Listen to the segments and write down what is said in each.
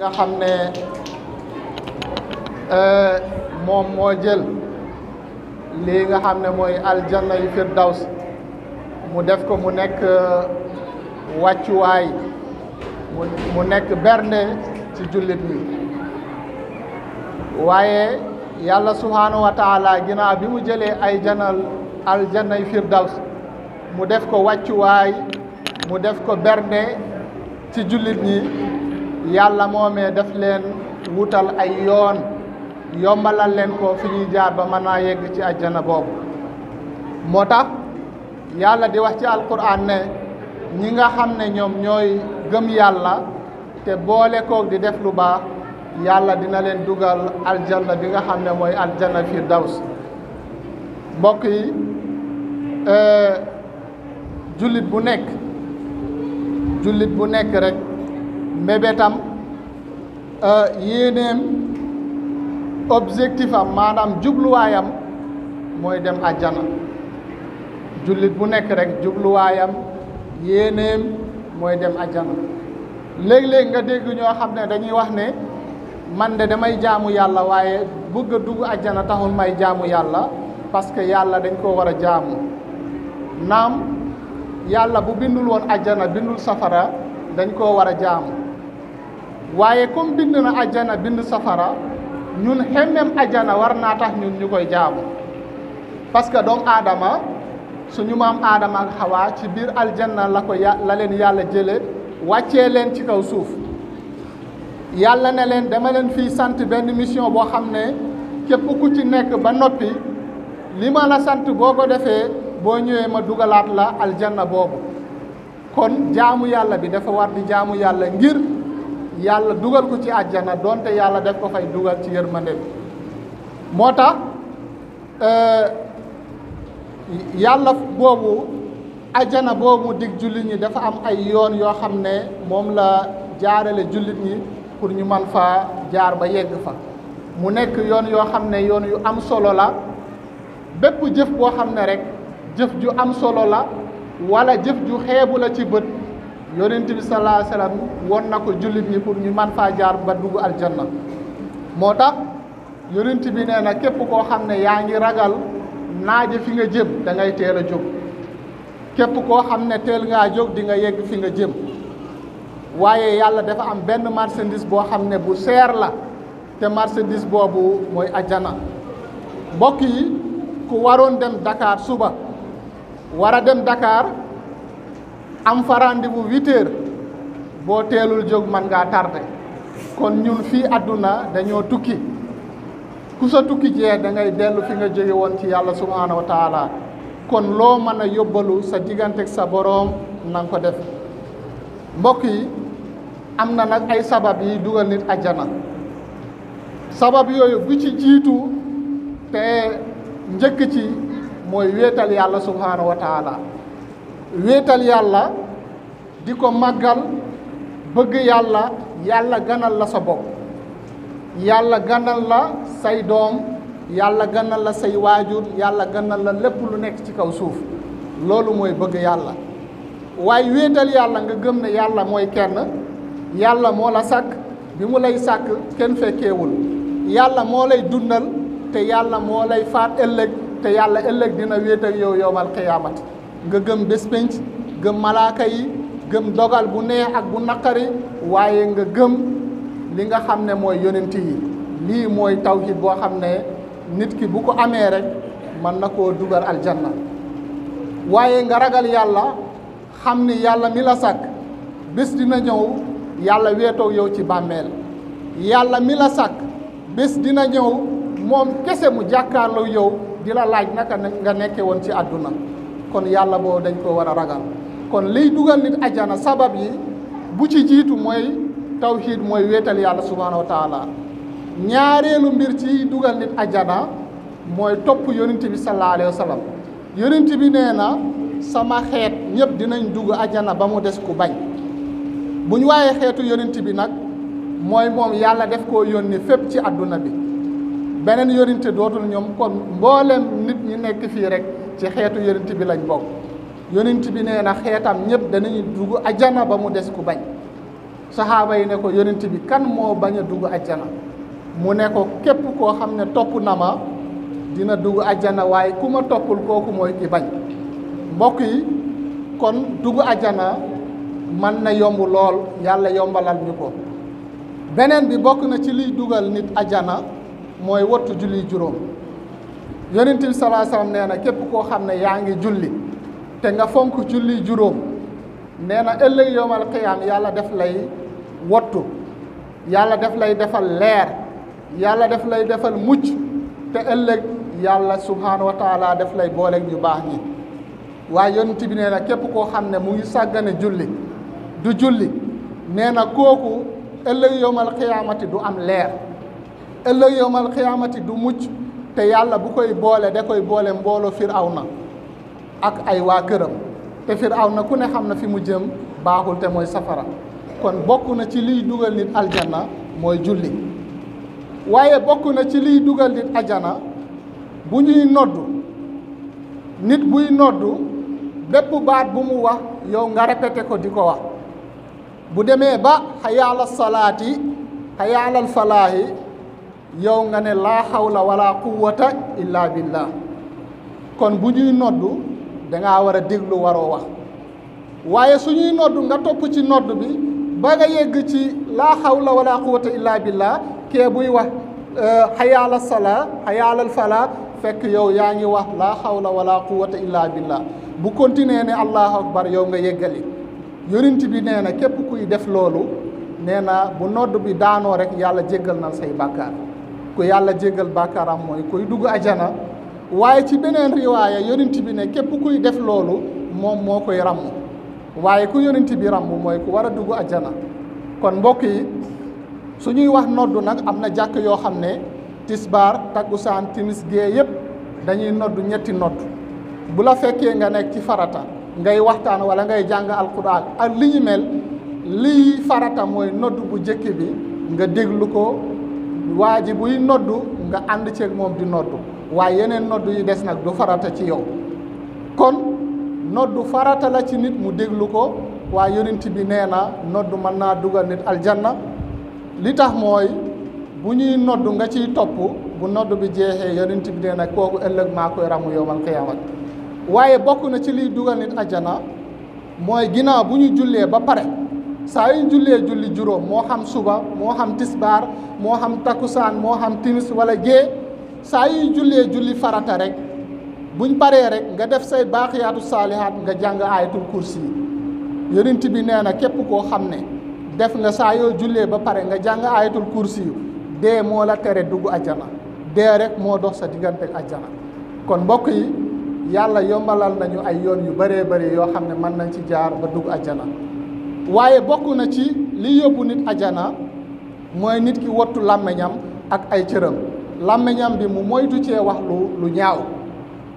nga xam ne moom moo jël lii nga xam ne mooy aljanna yu firdaws mu def ko mu nekk wàccuwaay mu nekk bernde ci jullit ñi waaye yàlla subhaanahu wa taala ginnaaw bi mu jëlee aljanna yu firdaws mu def ko wàccuwaay mu def ko bernde ci jullit ñi yàlla moomee def leen wutal ay yoon yombalal leen ko fi ñuy jaar ba mën naa yegg ci àjjana boobu moo tax yàlla di wax ci alquran ne ñi nga xam ne ñoom ñooy gëm yàlla te boole koog di def lu baax yàlla dina leen dugal aljanna bi nga xam ne mooy aljanna firdaws mbokk yi jullit bu nekk rek mbébétam yéeneem objectif am maanaam jubluwaayam mooy dem àjjana jullit bu nekk rek jubluwaayam yéeneem mooy dem àjjana léeg-léeg nga dégg ñoo xam ne dañuy wax ne man de damay jaamu yàlla waaye bëgg a dugg àjjana taxul may jaamu yàlla parce que yàlla dañ koo war a jaamu naam yàlla bu bindul woon àjjana bindul safara dañ koo war a jaamu waaye comme bind na àjjana bind safara ñun xemmem àjjana war naa tax ñun ñu koy jaamu parce que doomu aadama suñu maam aadama ak xawaa ci biir aljanna la leen yàlla jële wàccee leen ci kaw suuf yàlla ne leen dama leen fii sant benn mission boo xam ne képp ku ci nekk ba noppi li ma la sant boo ko defee boo ñëwee ma dugalaat la aljanna boobu kon jaamu yàlla bi dafa war di jaamu yàlla ngir yàlla dugal ko ci àjjana donte yàlla def ko fay dugal ci yërmande bi moo tax yàlla boobu àjjana boobu dig jullit ñi dafa am ay yoon yoo xam ne moom la jaarale jullit ñi pour ñu man fa jaar ba yegg fa mu nekk yoon yoo xam ne yoon yu am solo la bépp jëf boo xam ne rek jëf ju am solo la wala jëf ju xeebu la ci bët yonent bi sallallahu alayhi wasallam won na ko jullit ñi pour ñu man faa jaar ba dugg aljanna moo tax yonent bi nee na képp koo xam ne yaa ngi ragal naaje fi nga jëm da ngay teel a jóg képp koo xam ne teel ngaa jóg di nga yegg fi nga jëm waaye yàlla dafa am benn marchandise boo xam ne bu seer la te marchandise boobu mooy ajjana mbokk yi ku waroon dem Dakar suba war a dem Dakar am fa rendez-vous 8 heures boo teelul jóg man ngaa tardé kon ñun fii àdduna dañoo tukki ku sa tukki jee da ngay dellu fi nga jóge woon ci yàlla subhaanahu wa taala kon loo mën a yóbbalu sa digganteeg sa boroom na nga ko def mbokk yi am na nag ay sabab yi dugal nit àjjana sabab yooyu bu ci jiitu te njëkk ci mooy wéetal yàlla subhaanahu wa taala wéetal yàlla di ko màggal bëgg yàlla yàlla ganal la sa bopp yàlla ganal la say doom yàlla ganal la say waajur yàlla ganal la lépp lu nekk ci kaw suuf loolu mooy bëgg yàlla waaye wéetal yàlla nga gëm ne yàlla mooy kenn yàlla moo la sàkk bi mu lay sàkk kenn fekkeewul yàlla moo lay dundal te yàlla moo lay faat ëllëg te yàlla ëllëg dina wéetal yow yowmal qiyaamati nga gëm bés penc gëm malaaka yi gëm dogal bu neex ak bu naqari waaye nga gëm li nga xam ne mooy yonent yi lii mooy tawhid boo xam ne nit ki bu ko amee rek mën na koo dugal aljanna waaye nga ragal yàlla xam ni yàlla mi la sàkk bés dina ñëw yàlla weetoog yow ci bàmmeel yàlla mi la sàkk bés dina ñëw moom kese mu jàkkaarloo yow di la laaj naka nga nekke woon ci àdduna kon yàlla boobu dañ ko war a ragal kon liy dugal nit ajjana sabab yi bu ci jiitu mooy tawhid mooy wéetal yàlla subhaanahu wa taala ñaareelu mbir ci dugal nit ajjana mooy topp yonent bi sallallahu alayhi wa sallam yonent bi nee na sama xeet ñëpp dinañ dugg ajjana ba mu des ku bañ bu ñu waaye xeetu yonent bi nag mooy moom yàlla def koo yónni fépp ci àdduna bi beneen yonent dootul ñoom kon mboolem nit ñi nekk fii rek ci xeetu yonent bi lañ bokk yonent bi nee na xeetam ñëpp danañu dugg ajjana ba mu des ku bañ saxaaba yi ne ko yonent bi kan moo bañ a dugg ajjana mu ne ko képp koo xam ne topp na ma dina dugg ajjana waaye ku ma toppul kooku mooy ki bañ. mbokk yi kon dugg ajjana mën na yomb lool, yàlla yombalal ñu ko. beneen bi bokk na ci liy dugal nit ajjana mooy wattu julli juróom. yonent bi sallallahu alayhi wasallam nee na képp koo xam ne yaa ngi julli te nga fonk julli juróom, nee na ëllëg yowmal qiyaam yàlla def lay wattu, yàlla def lay defal leer, yàlla def lay defal mucc, te ëllëg yàlla subhaanahu wa taala def lay booleeg ñu baax ñi. waaye yonent bi nee na képp koo xam ne mu ngi sàggane julli du julli, nee na kooku ëllëg yowmal qiyaamati du am leer, ëllëg yowmal qiyaamati du mucc, te yàlla bu koy boole da koy boole mbooloo Firawna ak ay waa këram, te Firawna ku ne xam na fi mu jëm baaxul te mooy safara. kon bokk na ci liy dugal nit aljanna mooy julli. waaye bokk na ci liy dugal nit ajana bu ñuy noddu, nit buy noddu bépp baat bu mu wax yow nga répété ko di ko wax. bu demee ba hayya ala salaati hayya ala falaahi yow nga ne laa hawla wala quwwata illa billah. kon bu ñuy noddu dangaa war a déglu waroo wax. waaye su ñuy noddu nga topp ci nodd bi ba nga yegg ci laa hawla wala quwwata illa billah, kee buy wax hayya ala salaa hayya ala falaa fekk yow yaa ngi wax laa hawla wala quwwata illa billah. bu continuer ne allahu akbar yow nga yeggali. yonent bi nee na képp kuy def loolu, nee na bu nodd bi daanoo rek yàlla jéggal na say bàkkaar. ku yàlla jéggal bàkkaaram mooy kuy dugg ajana. waaye ci beneen riwaaya yonent bi ne képp kuy def loolu moom moo koy ràmm, waaye ku yonent bi ràmm mooy ku war a dugg ajana. kon mbokk yi su ñuy wax noddu nag am na jàkk yoo xam ne tisbaar takkusaan timis gee yépp dañuy noddu ñetti nodd. bu la fekkee nga nekk ci farata ngay waxtaan wala ngay jàng alquran ak li ñu mel, lii farata mooy noddu bu jëkk bi nga déglu ko, waa ji buy noddu nga ànd ceeg moom di noddu, waaye yeneen noddu yi des nag du farata ci yow. kon noddu farata la ci nit mu déglu ko, waaye yonent bi nee na noddu mën naa dugal nit aljanna. li tax mooy bu ñuy noddu nga ciy topp, bu noddu bi jeexee yonent bi nee na kooku ëllëg maa koy ramu yowmal qiyaamat. waaye bokk na ci liy dugal nit ajjana mooy ginnaaw bu ñu jullee ba pare, saa yu ñu jullee julli juróom, moo xam suba moo xam tisbaar moo xam takkusaan moo xam timis wala gée, saa yu jullee julli farata rek buñ paree rek nga def say baaqiyaatu saalihaat nga jàng ayatul kursi yi. yonent bi nee na képp koo xam ne def nga saa yoo jullee ba pare nga jàng ayatul kursi yu, dee moo la tere dugg ajjana, dee rek moo dox sa diggante ak ajjana. kon mbokk yi yàlla yombalal nañu ay yoon yu bëree bëri yoo xam ne mën nañ ci jaar ba dugg ajjana. waaye bokk na ci li yóbbu nit ajjana mooy nit ki wattu làmmiñam ak ay cëram. làmmiñam bi mu moytu cee wax lu ñaaw,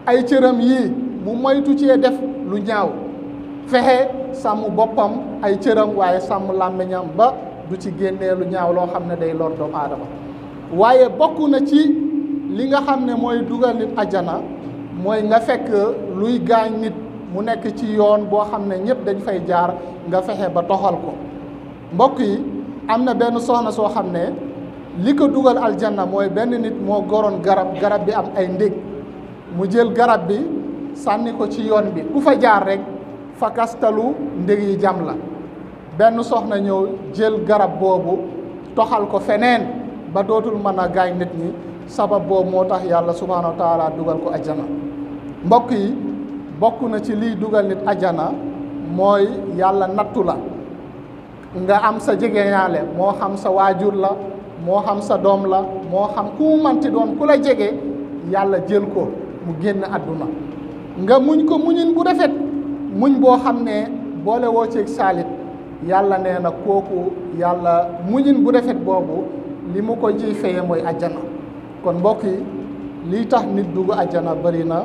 ay cëram yii mu moytu cee def lu ñaaw, fexe sàmm boppam ay cëram waaye sàmm làmmiñam ba du ci génnee lu ñaaw loo xam ne day lor doomu aadama. waaye bokk na ci li nga xam ne mooy dugal nit ajjana mooy nga fekk luy gaañ nit mu nekk ci yoon boo xam ne ñëpp dañ fay jaar, nga fexe ba toxal ko. mbokk yi am na benn soxna soo xam ne li ko dugal aljanna mooy benn nit moo goroon garab bi am ay ndég, mu jël garab bi sànni ko ci yoon bi, ku fa jaar rek fakastalu ndég yi jam la. benn soxna ñëw jël garab boobu toxal ko feneen ba dootul mën a gaañ nit ñi, sabab boobu moo tax yàlla subhaanahu wa taala dugal ko ajjana. mbokk yi bokk na ci liy dugal nit ajjana mooy yàlla nattu la nga am sa jegeñaale, moo xam sa waajur la moo xam sa doom la moo xam ku mu manti doon ku la jege, yàlla jël ko mu génn àdduna, nga muñ ko muñin bu rafet, muñ boo xam ne boole woo ceeg saalit. yàlla nee na kooku yàlla muñin bu rafet boobu li mu ko ciy feye mooy ajjana. kon mbokk yi lii tax nit dugg ajjana bari na,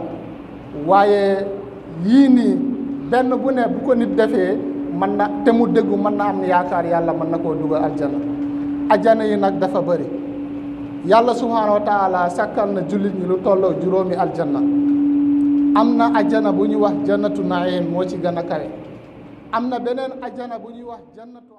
waaye yii nii benn bu ne bu ko nit defee mën na te mu dëggu mën na am yaakaar yàlla mën na koo dugal aljana. ajjana yi nag dafa bëri, yàlla subhaanahu wa taala sàkkal na jullit ñi lu tolloo juróomi aljanna. am na ajjana bu ñuy wax jannatu naim moo ci gën a kawe, am na beneen ajjana bu ñuy wax jannatu